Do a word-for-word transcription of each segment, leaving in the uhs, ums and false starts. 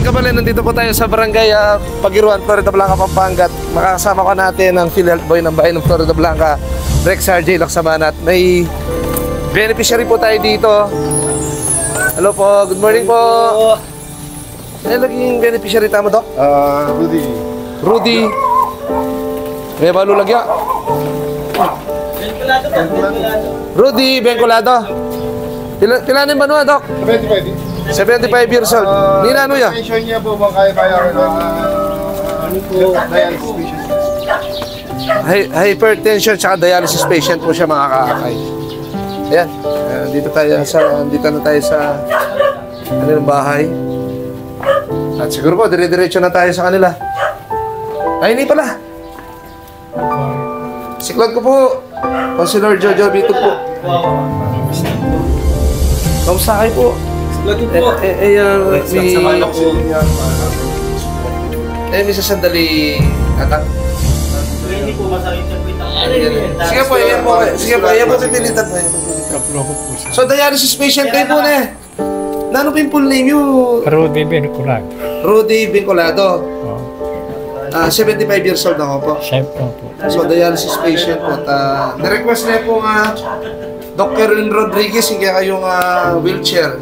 Pala, nandito po tayo sa barangay, ah, Pagiruan, Floridablanca, Pampanga. At makakasama ko natin ang PhilHealth boy ng bayan ng Floridablanca, Rex R J Laksamana. At may beneficiary po tayo dito. Hello po, good morning po. Ano laging beneficiary tamu, Doc? Ah, Rudy. Rudy. May balu lagya. Rudy Bengcolado. Pila, pila na ing banua, Doc? Seventy-five. Seventy-five years old. Ah, ninanu ya? Pension niya po, bang kaya bayaran ng, ah, dialysis patient? Hy-, hypertension tsaka dialysis patient po siya, mga kaakay. Ayan. Ah, dito tayo sa, dito na tayo sa kanilang bahay. At siguro po, dire-diretso na tayo sa kanila. Ay, hindi pala. Siklod ku pu, Councilor Jojo Bitug pu. Kamusta kayu pu? Siklod ku pu. Eh, eh, eh, ah, Sa mi-, manok pu. Eh, misasandali ata. Hindi pu, masakit na pu ito. Sige pu, ayan pu, sige pu, ayan pu, pipilitan pu, ayan pu, pipilitan. Kaplo ku pu, sir. So, dialysis patient kayu pu, ne? Nanu pu ing full name yu? Rudy Vinculado. Rudy Vinculado. Oh. Ah, seventy-five years old na kayu pu. Siyempre pu. So, dialysis patient pu. At, ah, na-request na pu nga Doc Kerwin Rodriguez, ing kekayung, ah, wheelchair.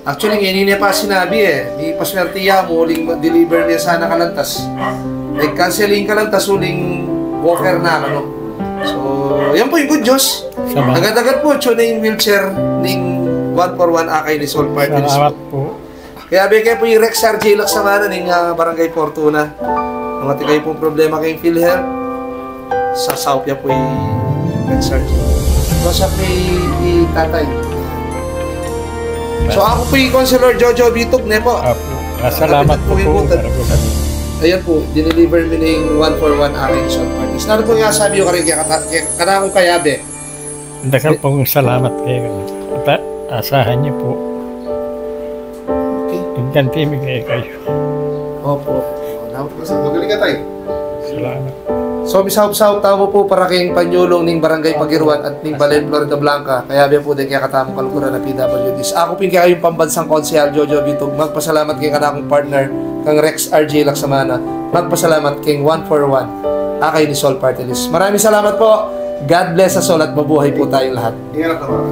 Actually, ngeni ne pa sinabi e. Di paswerte ya mu, uling ma-deliver ne sana kalantas. Nag-cancel ing kalantas, uling walker na, ano. So, yan pu ing good news. Salamat. Agad-agad pu, atyu ne ing wheelchair ning one for one akay ni Sol Party List. Salamat pu. Kayabe ke pu i Rex R J Laksamana ning, ah, Barangay Fortuna. Nung atin kayu pung problema keng PhilHealth, sasaup ya pu i Rex R J. Kausap i, i tatay. So, aku pu i Councilor Jojo Bitug, ne pu? Apu. Ah, salamat pu pu. Ayan pu, dineliver mi ning one for one akay ni Sol Party List. Nanu pu ing sasabi yu karing kekata-, ke-, kanakung kayabe? Dakal pung salamat kekayu. At asahan yu pu, okay, ing ganti mi kekayu. Opu. Salamat pu, sir. Magaling ka, tay. Salamat. So, misaup-saup tamu pu para keng panyulung ning Barangay Pagiruan at ning Balen Floridablanca. Kayabe pu deng kekatamung kaluguran a P W Ds. Aku pin kekayung pambansang konsehal, Jojo Bitug, magpasalamat keng kanakung partner, kang Rex R J Laksamana. Magpasalamat keng one for one akay ni Sol Party List. Maraming salamat pu. God bless us all at mabuhay pu tayung lahat. Ingat na, pare.